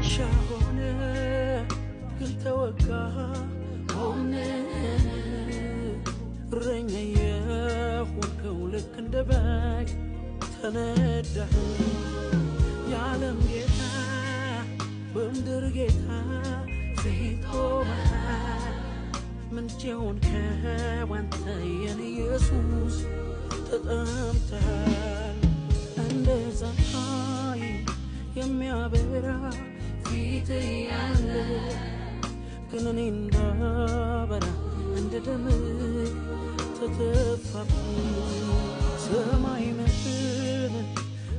ዋሻ ሆነ ግን ተወጋ ሆነ፣ እረኛ የሆንከው ልክ እንደ በግ ተነዳህ። የዓለም ጌታ በምድር ጌታ ፊት ቆመሃል። ምንጭ የሆንከው አንተ የኔ ኢየሱስ ተጠምተሃል። እንደ ፀሐይ የሚያበራ ፊት ያለ ግን እኔ እንዳበራ እንደ ደምቅ ተተፋብኝ። ሰማይ ምድር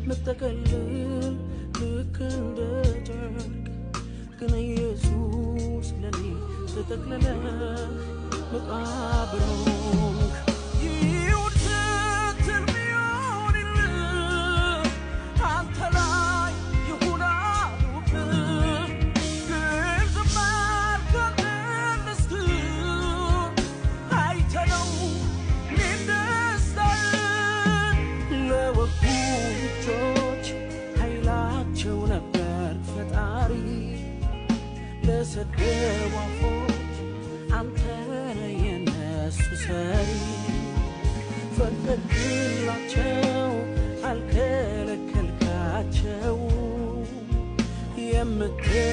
ምጠቀልል ልክ እንደ ጨርቅ ግን ኢየሱስ ለኔ ተጠቅልለ መቃብር ሆንክ። ይሁን ስትል ቢሆንልህ አንተ ላይ ይሁን አሉብህ፣ ግን ዝም አልክ አልመለስክም። አይተነው እኔን ደስታህን ለወጉ እጆች ኃይላቸው ነበር ፈጣሪ፣ ለሰደቡ አፎች አንተ ነህ የነሱ ሰሪ። ፈቀድክላቸው አልከለከልካቸው፣ የምትል